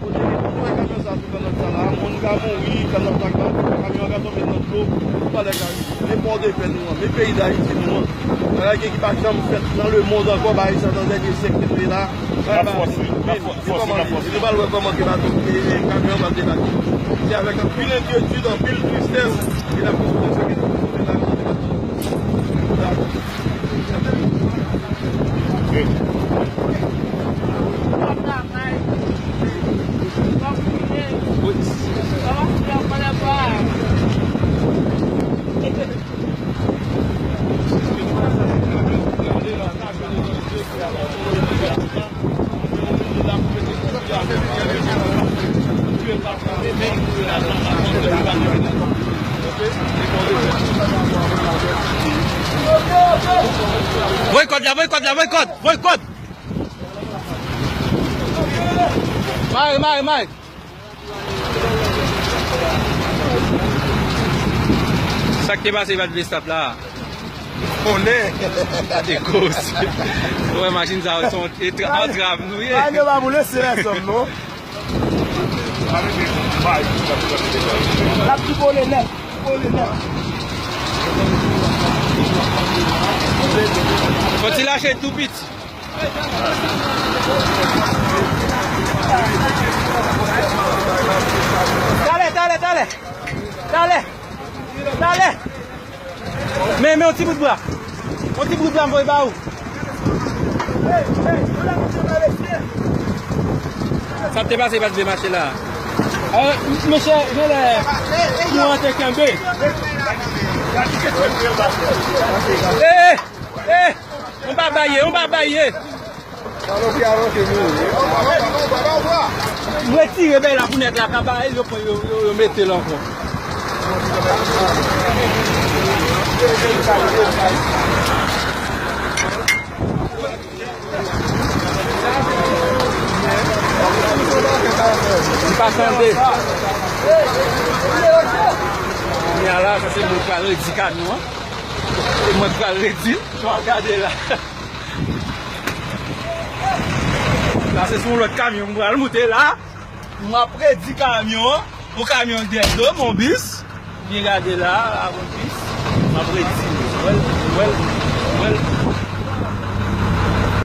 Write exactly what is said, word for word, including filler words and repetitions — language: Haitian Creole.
Kote ki pou wè kamyon sa sou kanal sa la, moun ka mouri, kanal sa ka, kamyon ka tonbe nan dlo, ou pa lè ka rive. Men Pòdepè nou an, men peyi Dayiti nou an. Bagay gen ki pa janm fèt nan lemonn ankò, bagay sa nan dènye syèk ki nou ye la. Bagay pa vin, vin, vin kòmanse. E nou pral wè kòman ke bato, e, e, kamyon an pral debake. Se avèk anpil enkyetid, anpil tristès, ke n ap konfwonte sa ke nou konfwonte la. Voye kòd la, voye kòd la, voye kòd, voye kòd. Mare, mare, mare. Sa k te pase pa t vle stop la? Konnen. Gade koze. Ou wè machin sa yo se yon antrav nou ye. Ay, yo pa boule, se lè sòm, non. L ap tripole nèt, tripole nèt. Fò ti lache tou piti. Talè, talè, talè. Talè. Talè. Men, men, yon ti bout bra. Yon ti bout bra, m voye ba ou. Sa te pase, pa t vle mache la. Eh, mesye, genlè, kouran te kenbe. Eh, eh, on pa baye, on pa baye. Mwen retire bèy la pou nèg la ka ba yo pran yo, yo, yo mete l ankò. Li pa tande. Kounye a la, sa se mwen k pral redi kamyon an. E mwen k pral redi l. Gade la. Sa se sou yon lòt kamyon m pral moute la. M ap redi kamyon an. Yon kamyon gen do, yon bis. Byen gade la, avon bis. M ap redi. Wèl, wèl.